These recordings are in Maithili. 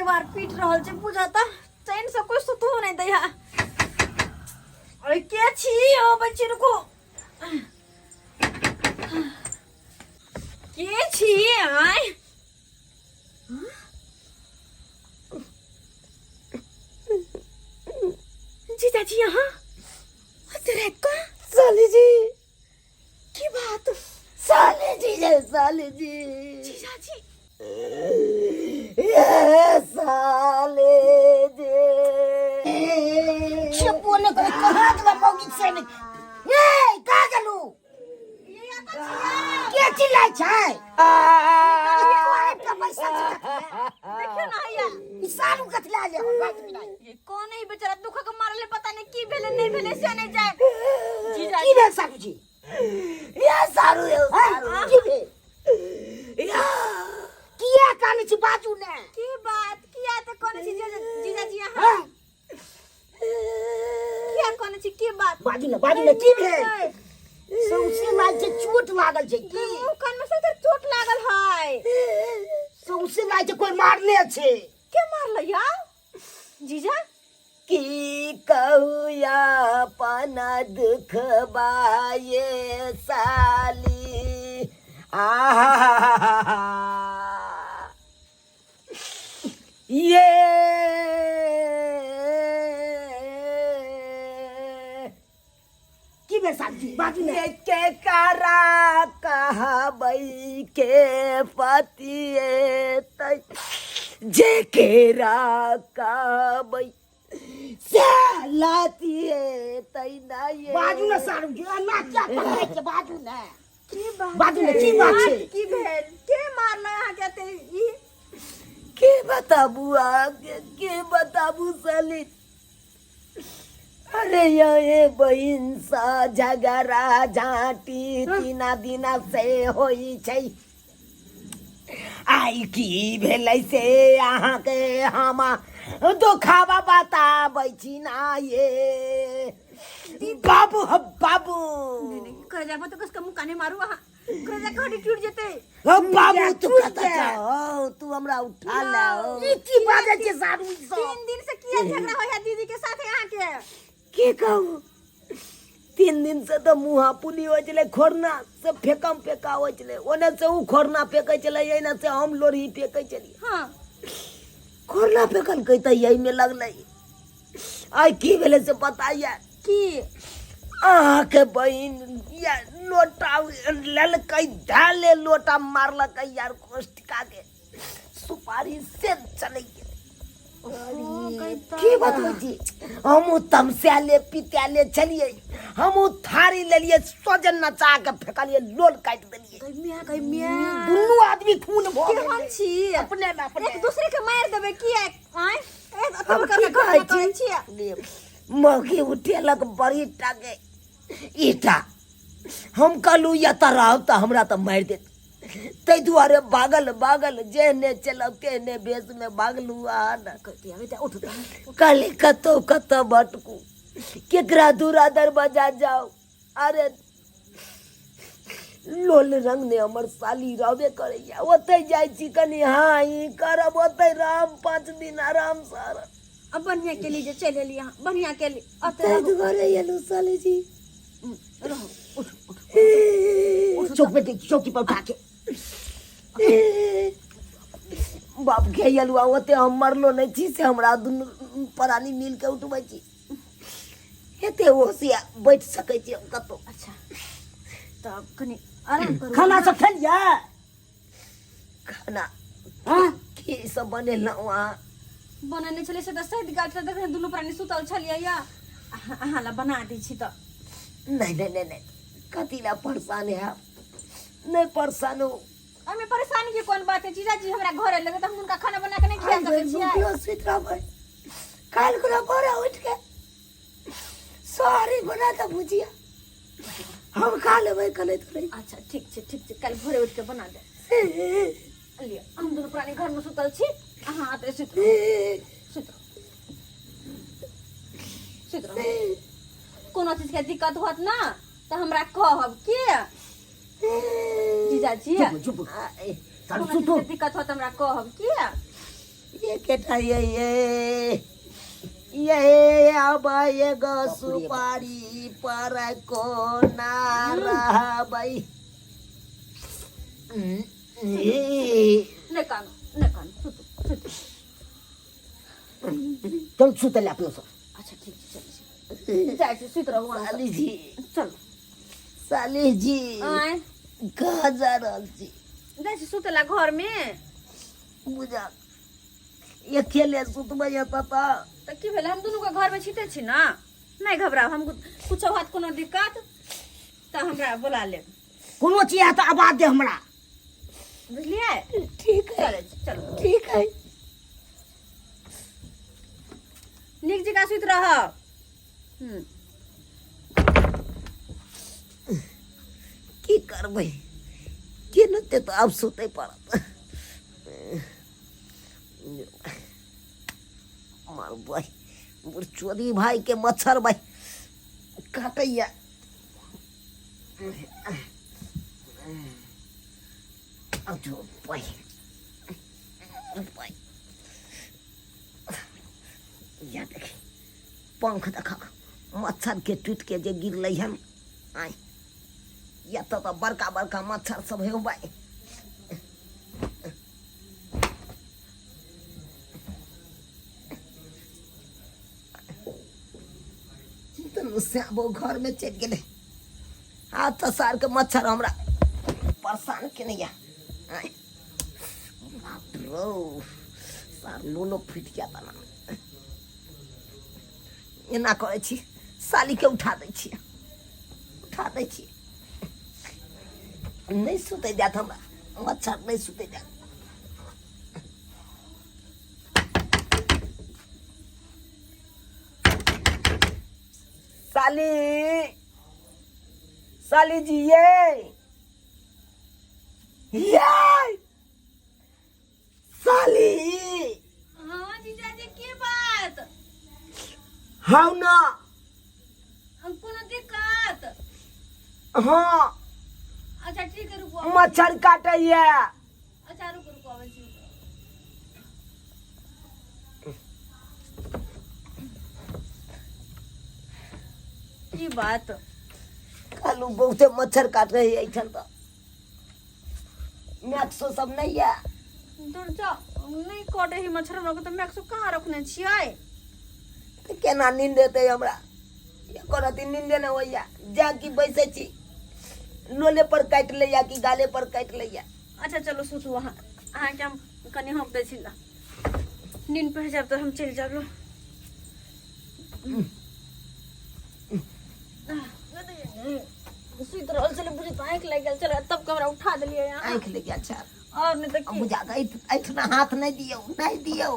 के बार पीट रहल छै बुझा त चैन से कोई सुतहो नहीं दैहा। अरे के छी ओ बच्ची, रुको, के छी? आय जीजाजी, यहाँ अते रात का? साली जी। की बात? साली जी रे, साली जी। जीजाजी। ये साले जी। छेबो ने करे, कहाँ गेला मौगी से ने? ए, कहाँ गेलू? के चिल्लाइ छै? के पैसा छै? देखियो ना हैया। ई सारू कथि ला ले बात मिलाई? ये कौन है बेचारा दुख के मारले, पता नहीं की भेले नहीं भेले से नहीं जाए जीजा। की भेल सारू जी? ये सारू, ये सारू। हैं? की भेल? या। किया कानै छी, बाजू ने। की बात? किया त कोन छी जीजा जी यहाँ? हैं? किया कोन छी, की बात? बाजू ने, बाजू ने, की भेल? सौंसे लाल छै, चोट लागल छै की? मुंह कान में सब चोट लागल है। सौंसे लाल छै, कोई मारने छै। के मारल यार जीजा? की कहू अपन दुख बाये साली, आहा ये की भेल साहब जी, बाजू ने। ये के करा कहबै के पतिए तै, जे केरा कहबै से लातिए तै ना ये। बाजू ने सारू जी, ना क्या पकड़ै छै, बाजू ने। की बात? बाजू ने, की बात छै? की भेल? के मारल अहाँ के ते ई? के बताबू अहाँके, के बताबू साली? अरे ये बहिन सा झगड़ा झाँटी तीना दिना से होइ छै। आइ की भेलै से अहाँके हम दुखावा बताबै छी ना ये बाबू, ह बाबू। कह जाबो तो कसका मुँह काने मारू अहाँ, कह जा हड्डी टूट जेतै। हो बाबू, तू टूट कतऽ जाए। छौ? तू हमरा उठा ले हो। ई की बाजै छै सारू ई सब? 3 दिन से किया झगड़ा होय है दीदी के साथ अहाँ के? की कहू, 3 दिन से तऽ मुँहा पुली होइ छलै, खोरना से फेकम फेका होइ छलै। ओने से ओ खोरना फेकै छलै, एने से हम लोढ़ी फेकै छलियै। खोरना फेकलकै तऽ एहिमे लगलै। आइ की भेलै से पता यऽ? की? अहाँके बहिन या लोटा लेलकै, धैले लोटा मारलकै यार, कोष्टिका के सुपारी से चलै गेलै। की बतबै छी, हमहूँ तमसायले पितायले छलियै। हमहूँ थारी लेलियै, सोजन नचा के फेकलियै, लोल काटि देलियै। कहिया कहिया? दुनू आदमी खून भऽ केहन गेलै। छी? अपने मे अपने एक दूसरे के मारि देबै की? आँय, हम की कहै छी, मौगी उठेलक बड़ी टा के ईटा। हम कहलहुँ एतऽ रहब तऽ हमरा तऽ मारि देत, ताहि दुआरे भागल भागल जेहने चलब तेहने भेषमे भागलहुँ। आ ने कहली कतहु कतऽ भटकू, केकरा दूरा दरवाजा जाउ? अरे लोल रंग ने हमर साली रहबे करैया, ओतहि जाइ छी, कनि हाँ ई करब, ओतहि रहब 5 दिन आरामसँ रहब। अब बढ़िया के लिए जे चलि एली अहाँ, बढ़िया के लिए अते ताहि रहू। दुआरे एलहुँ साली जी। रहू, उठ उठ। चौक पे, चौकी पर उठा के। बाप के एलहुँ, ओते हम मरलो नहि छी से हमरा दुनू प्राणी मिल के उठबै छी। एते होशिया बैठ सकै छी हम कतहु? अच्छा, तब कनि आराम करू। खाना सब खेलियै? खाना हाँ? की सब बनेलहुँ अहाँ? बनेने छलै से तऽ सैद गेल छलै, देखने दुनू प्राणी सुतल छलियै या अहाँ, अहाँ लए बना दै छी तऽ। नहि नहि नहि नहि, कथी लए परेशान हैब? नहि परेशान हो। एहिमे परेशानी के कोन बात है जीजाजी? हमरा घर एलै तऽ हम हुनका खाना बना के नहि खिया आइ सकै भरि छियै? भुखलो सुति रहबै, काल्हि खुना भोरे उठि के सोहारी बना दऽ, भुजिया हम खा लेबै कनैत कनैत। अच्छा, ठीक छै, ठीक छै, काल्हि भोरे उठि के बना दे। लिअ, हम दुनू प्राणी घर में सुतल छी, अहाँ आते सुति रहू, सुति रहू, सुति रहू। कोनो चीज के दिक्कत होत ना तऽ हमरा कहब के जीजाजी। चुप चुप, कोनो चल चीज सुतू। के दिक्कत होत हमरा कहब के। एकेटा ये ये ये अब एगो सुपारी पर कोना रहबै। नहि कानू, नहि कानू, सुतू सुतू। चल सुतै लए अपनो सब। अच्छा ठीक छै, चलै छी, जाइ छी, सुति रहू अहाँ सब। साली जी। चलू। साली जी। आँय? कहाँ जा रहल छी? जाइ छी सुतै लए घरमे। बुझा अकेले सुतबै एतऽ तऽ। तऽ की भेलै, हम दुनू के घरमे छिते छी ने। नहि घबराउ, हम कुछो होत कोनो दिक्कत तऽ हमरा बोला लेब। कोनो चीज हैत तऽ आवाज दे हमरा। बुझलियै? ठीक है। चलै छी, चलू। ठीक है। नीक जकाँ सुति रहब। की करबै, केनाते तऽ आब सुतै पड़त। मारबै चोरी भाई के मच्छर भाई काटैया। अजो भाई भाई, या देखी पंख देख, मच्छर के टूट के जे गिरलै हन। आय एतऽ तऽ बड़का बड़का मच्छर सब हे भाई। तनु श्यामो घर में चलि गेलै। हाथ तऽ सारके मच्छर हमरा परेशान केने यऽ। आँय, बाप रौ, सार लोलो फुटि जायत एना। एना करै छी, सालीके उठा दै छियै, उठा दै छियै। नहि सुतै देत हमरा मच्छर, नहि सुतै देत। साली, साली जी, ये साली। हाँ जीजाजी, की बात? हाउ ना। हम कोनो दिक्कत? हाँ। अच्छा ठीक है, रुको। मच्छर काटैया। अच्छा रुको रुको, आबै छी। की बात? कहलू बहुते मच्छर काट रही एहिठाम, तऽ मैक्सो सब नहि यऽ? दूर जाओ, नहि कटै है मच्छर हमरा, तऽ मैक्सो कहाँ रखने छियै? तऽ केना नींद एतै हमरा? एको रति नींदे नहि होइया। जा कि बैसै छी, लोले पर काटि लैया कि गाले पर काटि लैया। अच्छा चलू सुतू अहाँ, अहाँके हम कनि हौंक दै छी ने, नींद पड़ि जायब तऽ हम चलि जायब। सुति रहल छलै बुझी तऽ आँखि लागि गेल छलै, तब हमरा उठा देलियै अहाँ। आँखि लागि गेल छल? आओर नहि तऽ की। बुझा कऽ एहिठिना हाथ नहि दियौ, नहि दियौ,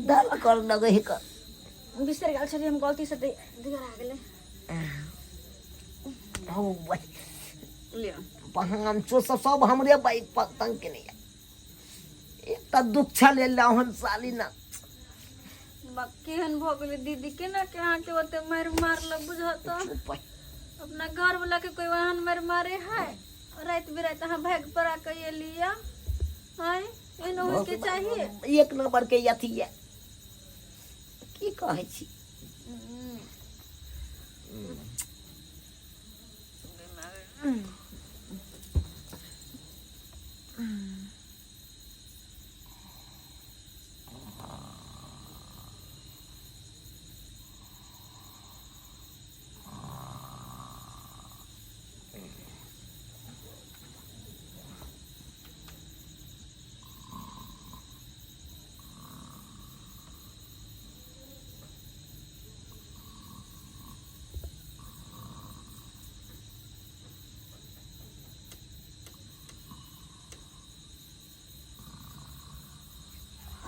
दर्द कर लगै है कऽ। बिसरि गेल छलियै हम गलती से, दिगर आ गेलै। हौ भाइ। लिअ। बहान चो सब सब हमरे बाइक पर तंग केने यऽ। एकटा दुख छल एलहुँ हन साली ना। बा, केहन भऽ गेलै दीदी, केना के अहाँके ओते मारि मारलक बुझत? चुप है। अपना घर वाला के कोई ओहन मारि मारे है? राति बिराति अहाँ भागि पड़ा के एलियै आँय, एहन होइके चाहिए? एक नंबर के अथी यऽ, की कहै छी।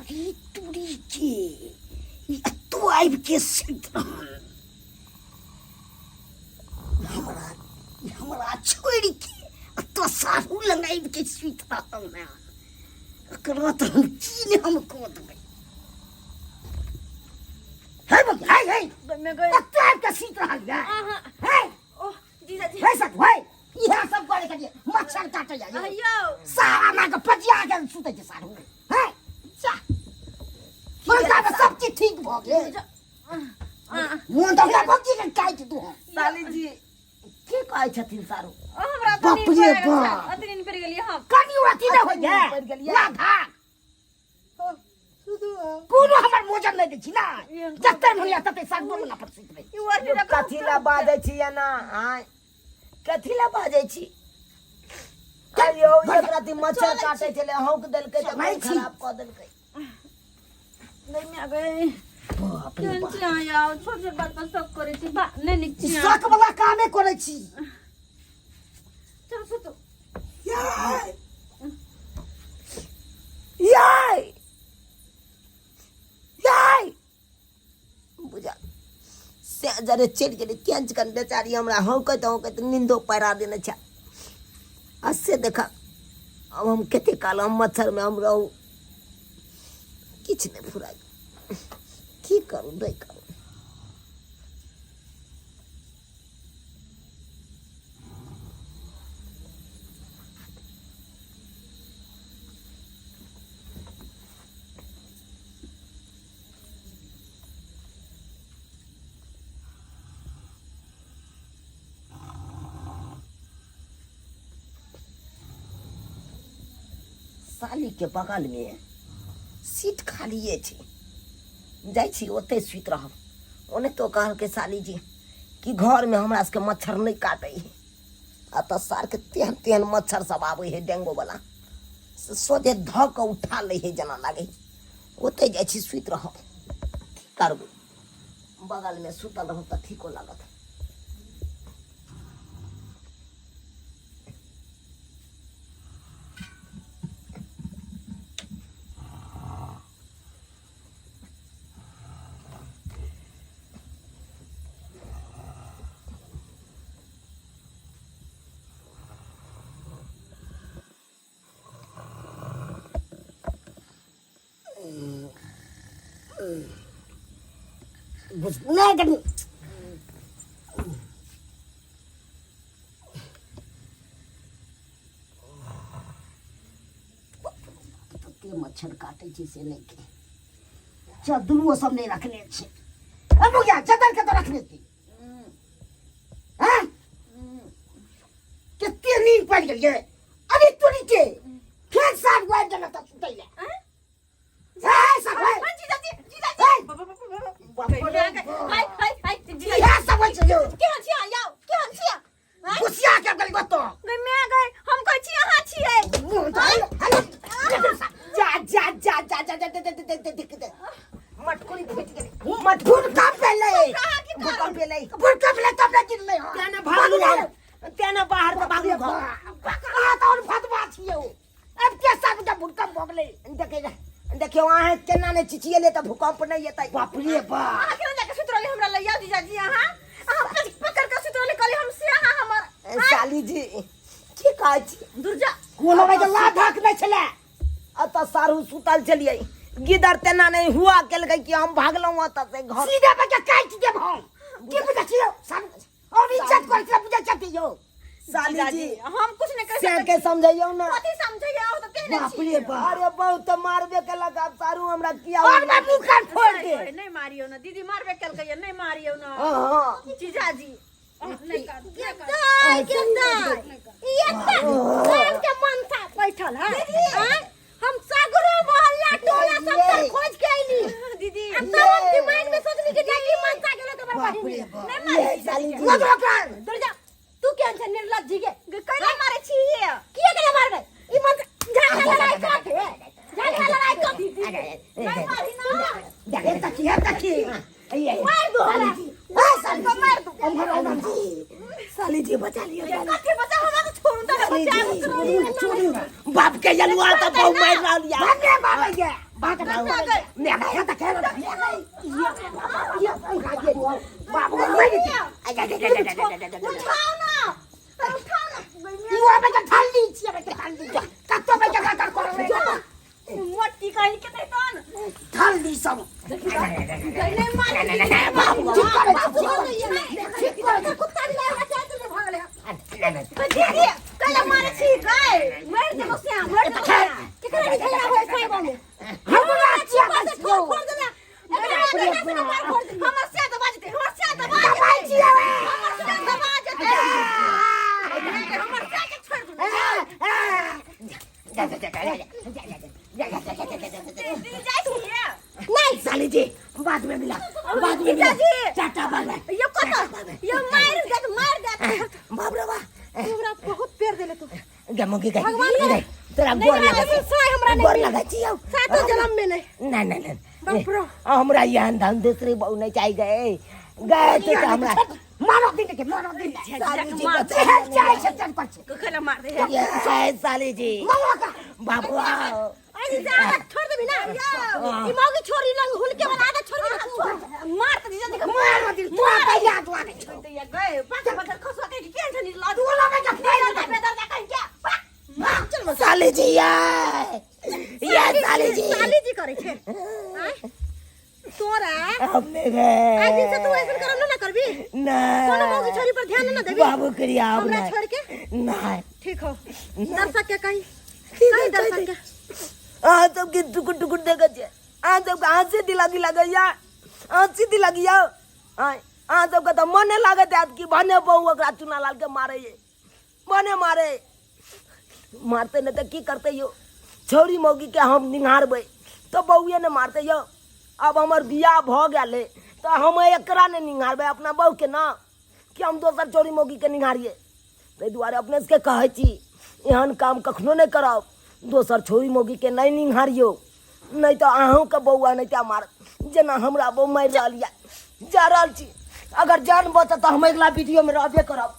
अरे तुरी के, ई एतौ आबि के सुति रहल, हमरा हमरा छोड़ि के एतऽ साहु लग आबि के सुति रहल हन। एकरा तऽ हम की नहि हम कऽ देबै। हे बगिया, हे हे। मैं गई। एतऽ आबि के सुति रहल यऽ। अहाँ हे। ओह जीजाजी। हे सक हे, इएह सब करे के लिए मच्छर काटैया यौ। अयौ। सारा ना के पजिया के सुतै छै सारू। हे। भगी के काटि दू हम। साली जी की कहै छथिन सारू? ओ हमरा तऽ बाप नींद रे पड़ि गेल बाप। छल। अति नींद पड़ि गेलियै हम। कनि अथी नहि होइए नींद पड़ि गेलियै। लाधा कोनो हमर मोजर नहि दै छी ना जते मन होइए तते सागो मना पर सुतबै। ई ओढ़नी रखू। कथी ला बाजै छी एना? आँय, कथी ला बाजै छी? अरे यौ, एक राति मच्छर काटै छलै, हौंक देलकै तऽ चलै मोन छी। खराब कऽ देलकै। गई मैं गई। बाप रे केहन बाप। छी अहाँ यार? छोट छोट बात पर शक करै छी। बा, नहि नीक छी अहाँ। शक वाला कामे करै छी। चलू सुतू। याय याय याय, बुझा से जरे चलि गेलै। केहन चिकन बेचारी हमरा हौंकैत हौंकैत नींदो पड़ा देने छै। आ से देख, आब हम कते काल हम मच्छरमे हम रहू, किछु नहि फुराइ। की करू, नहि करू। सालीके बगलमे सीट खालिए छै, जाइ छी ओतहि सुति रहब। ओनाहितो कहलकै साली जी कि घरमे हमरा सबके मच्छर नहि काटै है, आ तऽ सारके तेहन तेहन मच्छर सब आबै है डेंगूवला, से सोझे धऽ कऽ उठा लै है जेना लागै है। ओतहि जाइ छी सुति रहब, की करबै? बगलमे सुतल रहब तऽ ठीको लागत। नहि कनि तते मच्छर काटै छै से नहि के चदरो सब नहि रखने छै। ए मुगिया, चदर के तो रखने छी? हैं, कते नींद पड़ि गेलियै। अरे तोरी के फेर साफ वाइट जगह तक सुतै ले हे सब है। हाँ, जीजाजी, जीजाजी। बाप रे बाप। हाय हाय हाय जीजाजी। इएह सब होइ छै यौ। केहन छी अहाँ यौ? केहन छी अहाँ? घुसिया के गेल बतो। गई मैं गई, हम कहै छी अहाँ छियै। मुँह हेलो हेलो, जा जा जा जा जा जा जा जा जा जा जा। मटकुरी फूटि गेलै। भूकंप भेलै। कहाँ की कारण? भूकंप एलै। भूकंप भेलै तब ने गिरलै हँ। तें ने भागलू हम, तें ने बाहर तऽ भागलू घर। अहाँ तऽ आओर फतवा छियै। अब के साथ जब भूकंप भऽ गेलै। देखै देखियौ, अहाँ केना नहि चिचियेलै तऽ भूकंप नहि एतै। बाप रे बाप। अहाँ केना जाके सुति रहली हमरा लग यौ जीजाजी? अहाँ अहाँ पकड़ के सुति रहली, कहली हम से अहाँ हमर। साली जी, की कहै छी? दुर्जा कोनो भाई के लाधक नहि छलै। एतऽ सारू सुतल छलियै, गिदर तेना नहि हुआ केलकै कि हम भागलहुँ एतऽ से घर। सीधे बच्चा काटि देब हम। की बुझै छियै सब और इज्जत करै छियै, बुझै छथि यौ। साली जी, हम कुछ नहीं कर से सकते। के समझैयौ ना। कथी समझैयौ? तऽ तेहने बाप छी। रे बाप। अरे बहुत तऽ मारबे केलक, आब सारू हमरा किया और मैं मुंह कान फोड़ दे। नहीं मारियौ ना दीदी, मारबे केलकै, नहीं मारियौ ना। हाँ हाँ जीजाजी नहीं कर, नहीं कर। दाय के दाय, ई एकटा कान के मनसा बैठल है। आँय? हम सगरो मोहल्ला टोला सब तर खोज के अइली। दीदी, आ तब हम दिमाग में सोचली कि नहीं मनसा गेलो के बाप बहिन। रे बाप। नहीं मारे। ये साली जी। लग ओकरा। दुर्जा, तू केहन छै निर्लज्ज गे? कैला मारे छी? किए केना मारबै? ई मनसा झगड़ा लड़ाई कथी, झगड़ा लड़ाई कथी? नहीं मारी ना। हे तकी, हे तकी। मार दो हमरा। ए साली जी, मार दो। उम्हर उम्हर जी। साली जी, बचा लियौ साली। कथी बचा? हमरा तऽ छोड़ू तऽ साली बचा। जी। छोड़ू छोड़ू। बाप के जलुआ तऽ बहु मारि रहल या। भने बाबा ये बात बाबा ने हे तक हे ये बाबू मार दे। उठाओ ना, अरे उठाओ ना। You आबे के ठाल ली छी, आबे के ठाल ली कतो बे जगह कर कर मोटी कहीं के नहीं तन ठाल ली सब। नहीं मारे। बाबू ठीक करे, ठीक करे। कुत्ता बिलाइ हमरा चाहे चलते भागल है। दीदी, कैला मारे छी? गए मार देबो से, मार देबो से। केकरा के झगड़ा होय छै गाँव में? हमरा छिया ऊपर से ठोर फोड़ देला। एकरा एकरा से मार फोड़ देला। हमर से दबा जेतै, हमर से दबा। दबाई। जा जा जा जा जा जा जा जा जा जा जा जा दीदी जाइ छियै नहीं साली जी बाद में मिला बाद में मिला जीजाजी। टाटा बाय बाय यो कत यो मार देत मार देत बाप रे बा हमरा बहुत पेड़ देले तू गे मुगी गए भगवान करे। गए तोरा नहीं गोर हमरा लगा जैसन सोए हमरा नहीं गोर मिली। लगा छियौ सातो जन्म में नहीं ना ना ना बाप रे। हमरा यहाँ धन दूसरी बहु नहीं चाहिए गए गए तो तो हमरा मारो दिन के मारो दिन साली जी मार चहल चाहे छै चल पर छै कखन मार दे है ये साली जी मारो का बाबू आओ आज से आदत छोड़ देबी ना ई मौगी छोरी लंग हुलके वाला आदत छोड़ देबी ना मार त जीजा जी मारो दिन तू का याद वाले के गए पाँच बजे खसवा के के छनी लाद तू लगे के बेदर बेदर कहीं क्या चल साली जी ये ये साली जी साली जी करे छे आय तोरा हमने गए आज दिन से तू ऐसन करम ना करबी ना कोनो मौगी छोरी पर ध्यान ना देबी बाबू क्रिया हमरा छोड़ के नहीं ठीक हो दर्शक के कहीं ठीक कहीं है, दर्शक के अहाँ सबके टुकुर टुकुर देखै छियै अहाँ सबके हँसी दिला दिला गैया हँसी दिला गिया अहाँ सबके तऽ मने लागत हैत कि भने बहु ओकरा चुना लाल के मारै भने मारे मारतै नहि तऽ की करतै यौ छौरी मौगीके हम निहारबै तऽ बौए ने मारतै यौ आब हमर बियाह भऽ गेल है तऽ हम एकरा नहि निहारबै अपना बहूके ने कि हम दोसर छौरी मौगीके निहारियै ताहि दुआरे अपने सबके कहै छी एहन काम कखनो नहि करब दोसर छौरी मौगीके नहि निहारियौ नहि तऽ अहूँके बौआ नहि तऽ मारत जेना हमरा बहू मारि रहल यऽ जा रहल छी अगर जान बचत तऽ हम अगिला वीडियोमे रहबे करब।